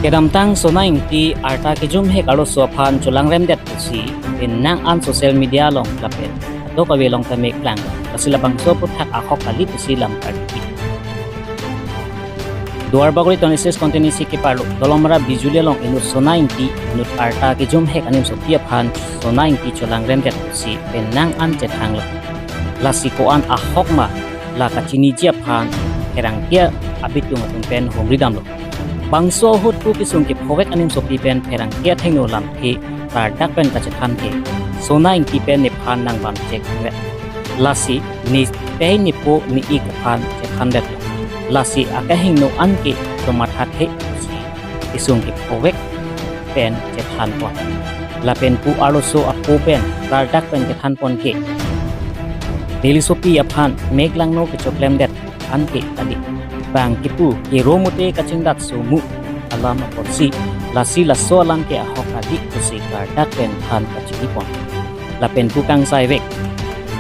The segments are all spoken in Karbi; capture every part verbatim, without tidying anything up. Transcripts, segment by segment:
Kedamtang Sona Ingti arta kejumhek arloso aphan cholangremdet pusi penang an social media along lapen kadokave along tame klang. Lasi labangso aphuthak ahok kali pusi lam kardi. Duar Bagori twenty-six constituency keparlo Dolamara Bijuli along inut Sona Ingti inut arta kejumhek animsopi aphan Sona Ingti cholangremdet pusi penang an chethanglo. Lasi ko-an ahok ma la kachiniji aphan pherangke abitung atum pen humridamlo. Bangso ahut pu kesung kephovek animsopi pen pherangke athengno lamthe klardak pen kachethan ke Sona Ingti pen nephan nangbam chek anvet. Lasi ne tei nepo ne-ik aphan chethandetlo. Lasi akehingno anke chomathathe pusi kesung kephovek pen chethanpon. Lapen pu arloso apo pen klardak pen kethanpon ke nelisopi aphan meklangno kechoklemdet anke kali. Bang kipu kero mute kachingdat somu alam apotsi lasi laso alam ke ahok kali pusi klardak pen than kachinipon. Lapen pu kangsaivek,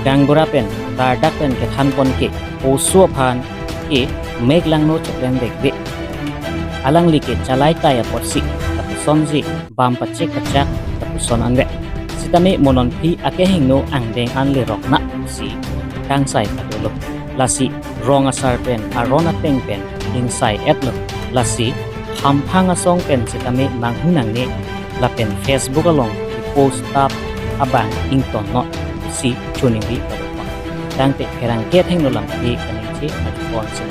gaonbura pen klardak pen kethanpon ke oso aphan ke meklangno choklemvekve. Alangli ke chalai tai apotsi lapusonsi bam pachek pachak lapuson anvet. Sitame mo non aphi akehingno angdeng an lerok na si kangsai padolo. Lasi rong asar pen aron ateng pen ingsai-etlo. Lasi hamphang asong pen sitame manghu nangne lapen Facebook along post tap abang ingtonnoi si choningri padopon. Tangte pherangke athengno lamthe kaningje ajuponsi.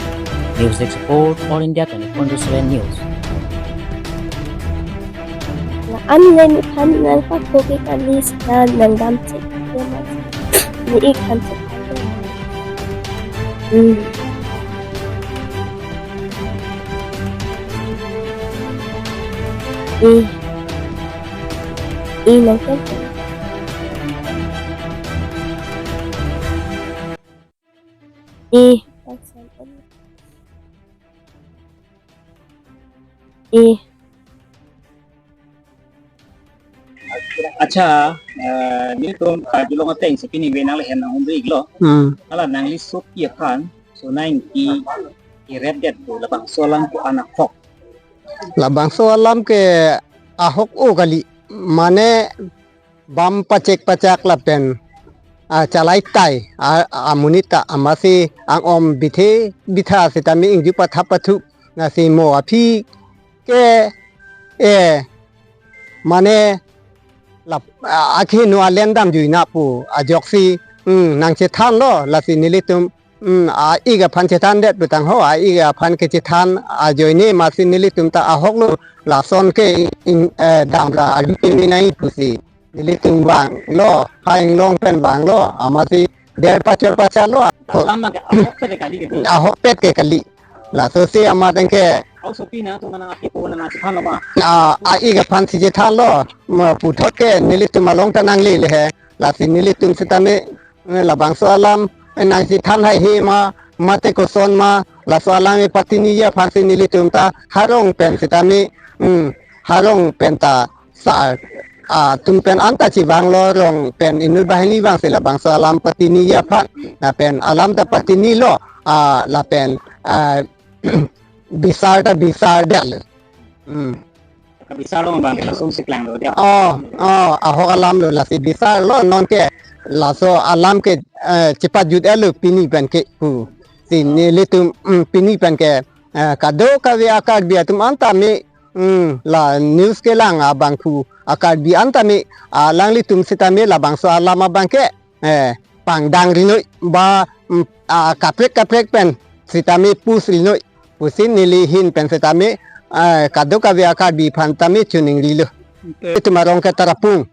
News Desk Report, All India twenty-four into seven News. La-an le nephan nangpakhoke kali sita nangdam chek. Ne-ik aphan chek. Hmm. Eh. Eh, nangkok. Eh. Eh. Accha, eh, nelitum karjulong atengsi pini ave nangli hem nanghumri-iklo. Hmm. Hala nanglisopi aphan Sona Ingti kerepdet pu labangso alam ko-an ahok? Labangso alam ke ahok-o kali. Mane bam pachek pachak lapen, ah, chalai tai, ah, amonit ta amatsi ang-om bithe bitha sitame ingju pathap pathu. Lasi mo aphi ke, eh, mane lap, ah, akehingno alendam juina pu ajoksi, hmm, nangchethanlo, lasi nelitum, hmm, a-ik aphan chethandet pu tangho, a-ik aphan kechethan ajoine amatsi nelitum ta ahoklo, lason ke in, eh, damra arju peme nangji pusi nelitum vanglo, ha inglong pen vanglo, amatsi der pachor pacharlo. Alam abang ke ahokpet ke kali ke. Ahokpet ke kali. Lasosi amat anke. Halasopi nangtum nangkepu nangchethanlo ma? Ah, a-ik aphansi chethanlo. Ma puthot ke nelitum along ta nanglele he. Lasi nelitum sitame, eh, labangso alam, eh, nangchethan haihe ma, mate koson ma, laso alam, eh, patiniji aphansi nelitum ta harong pen sitame, hmm, harong pen ta sa, ah, atum pen anta chevanglo, rong pen inut banghini vangsi labangso alam patiniji aphan, lapen alam ta patinilo, ah, lapen, ah, bisar ta bisardetlo. Hmm. Kabisarlo abang ke lasonsi klanglo dia. Oh, oh, ahok alamlo, lasi bisarlo, nonke laso alam ke, eh, chepajut-etlo pini pen ke pu. Si nelitum, hmm, pini pen ke, eh, kadokave a-Karbi atum anta me, hmm, la news kelang abangphu a-Karbi anta me, alanglitum sitame labangso alam abang ke, eh, pangdang rinoi ba, mm, ah, kaprek kaprek pen sitame post rinoi pusi neli ahin pen sitame, eh, kadokave a-Karbi aphan tame choningrilo. Ante itum arong ke Tarapung.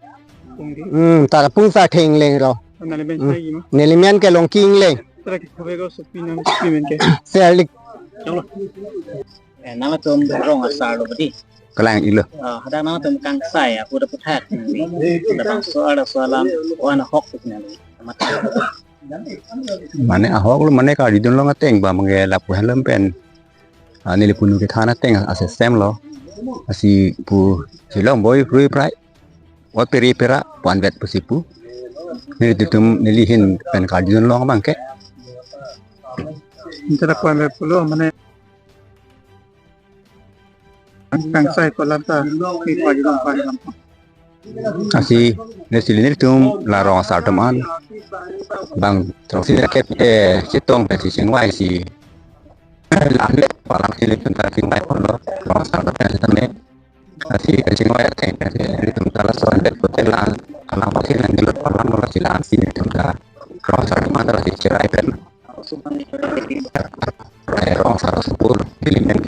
Pungdi. Hmm, Tarapung Sarthe Engleng ro. Nangli men Hmm. sai ma? Neli men ke Longki Engleng. Tara ke khabe ko sopi nangsopi men ke. Serlik. Chalo. Eh, nangtum rong asarlo badi. Kalang-iklo. Ah, hadak nangtum kangsai, apu da puthak. Labangso arloso alam, ko-an ahok sik nang. Mane ahoklo, mane karjudunlong ateng ba mangge lapu helem pen. Ah, neli punu kethan ateng a-system lo. Lasi pu silong boi prui prai. Oi peri pera pu anvet pusi pu. Nelitum neli ahin pen karjudunlong abang ke. Ante dak pu anvet pulo mane. Kangsai ko lam ta, ke pajulong pajulong. Lasi, ne si nelitum la rong asar atum an, bang throksi kep, eh, chetong pensi chingvai si, la le palang si nelitum ta chingvai ponlo, rong asar atum pensi tame. Lasi kachingvai ateng pensi nelitum ta laso an det pulote la, alang pensi nangdilo palang lo, lasi la-an si nelitum ta rong asar atum an ta lasi cherai pen. Rong asar asopur, film pen